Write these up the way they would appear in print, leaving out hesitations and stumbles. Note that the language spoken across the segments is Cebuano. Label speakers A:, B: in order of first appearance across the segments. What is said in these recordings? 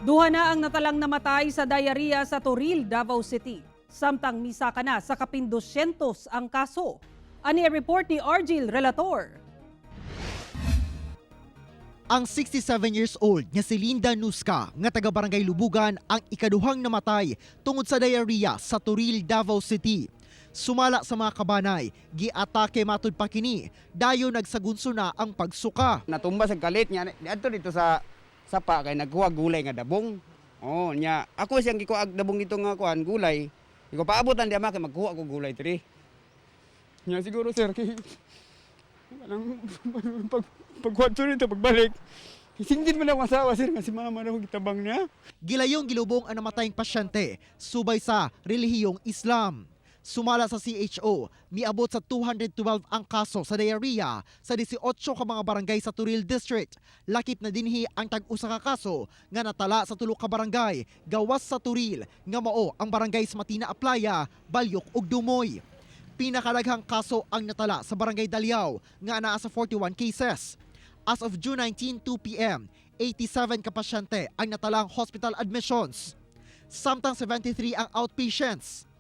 A: Duha na ang natalang namatay sa diarrhea sa Toril, Davao City. Samtang misaka na sa kapin 200 ang kaso. Ani ang report ni Argil Relator.
B: Ang 67 years old nga si Linda Nuska nga taga Barangay Lubugan ang ikaduhang namatay tungod sa diarrhea sa Toril, Davao City. Sumala sa mga kabanay, giatake matud pa kini, dayon nagsagunso na ang pagsuka.
C: Natumba sa kalit niya adto dito sa sapa kay nagkuha gulay nga dabong. Oh, nya ako siyang gikuha og dabong dito nga kuan gulay. Iko paabotan di ama kay magkuha ko gulay diri. Nya siguro, sir, kay kanang pag pagkuha nito pagbalik. Singgit man akong asawa, sir, nga si mama raw gitabang niya.
B: Gilayong gilubong ang namatayng pasyente subay sa relihiyong Islam. Sumala sa CHO, miabot sa 212 ang kaso sa diarrhea sa 18 ka mga barangay sa Toril District. Lakip na dinhi ang tag-usa ka kaso nga natala sa tulo ka barangay gawas sa Toril nga mao ang barangay sa Matina Aplaya, Balyok ug Dumoy. Pinakadaghang kaso ang natala sa Barangay Daliao nga anaa sa 41 cases. As of June 19, 2 p.m., 87 ka pasyente ang natalang hospital admissions. Samtang 73 ang outpatients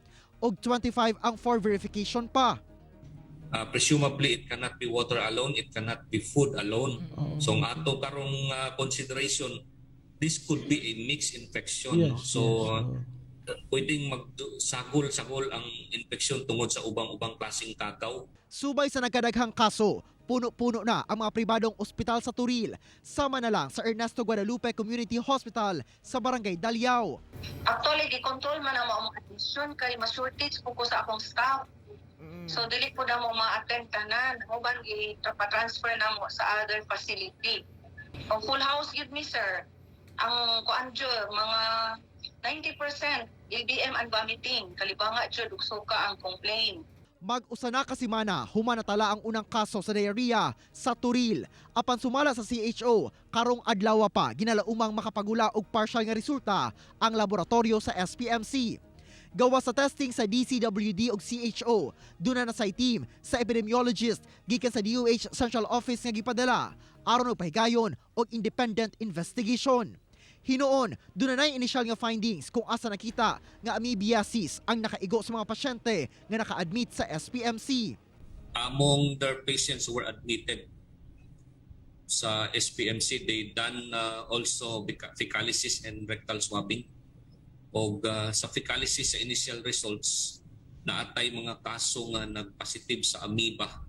B: ug 25 ang for verification pa.
D: Presumably it cannot be water alone, it cannot be food alone. So ang ato karong consideration, this could be a mixed infection, no? So pwedeng magsagol-sagol ang infection tungod sa ubang-ubang klaseng kagaw.
B: Subay sa nagkadaghang kaso, puno-puno na ang mga pribadong ospital sa Toril, sama na lang sa Ernesto Guadalupe Community Hospital sa Barangay Daliao.
E: Actually, gi-control man ang mga admission kay ma-shortage po ko sa akong staff. So dili po na mo ma-attend tanan. Uban gi-transfer na mo sa other facility. Ang full house gyud mi, sir. Ang kuan jud, mga 90% LBM and vomiting. Kalibanga jud ug suka ang complaint.
B: Mag-usa na ka semana human natala ang unang kaso sa diarrhea sa Toril. Apan sumala sa CHO, karong adlaw pa ginalaumang makapagula og partial nga resulta ang laboratorio sa SPMC. Gawas sa testing sa DCWD ug CHO, duna na say team sa epidemiologist gikan sa DOH Central Office nga gipadala aron og pahigayon og independent investigation. Hinuon, duna na initial nga findings kung asa nakita nga amoebiasis ang nakaigo sa mga pasyente nga naka-admit sa SPMC.
D: Among their patients who were admitted sa SPMC, they done also fecalysis and rectal swabbing. Og sa fecalysis, sa initial results, naatay mga kaso nga nagpositive sa amoeba.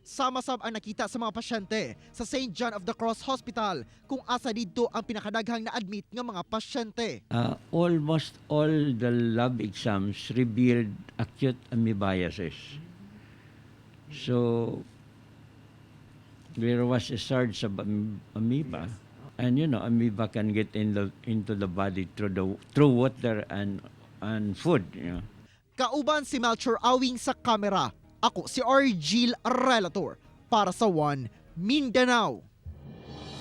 B: Sama sab ang nakita sa mga pasyente sa St. John of the Cross Hospital kung asa didto ang pinakadaghang na-admit nga mga pasyente.
F: Almost all the lab exams revealed acute amoebiasis. So there was a surge of amoeba, and amoeba can get into the body through water and food.
B: Kauban si Melchor Awing sa kamera. Ako si Argil Relator para sa One Mindanao.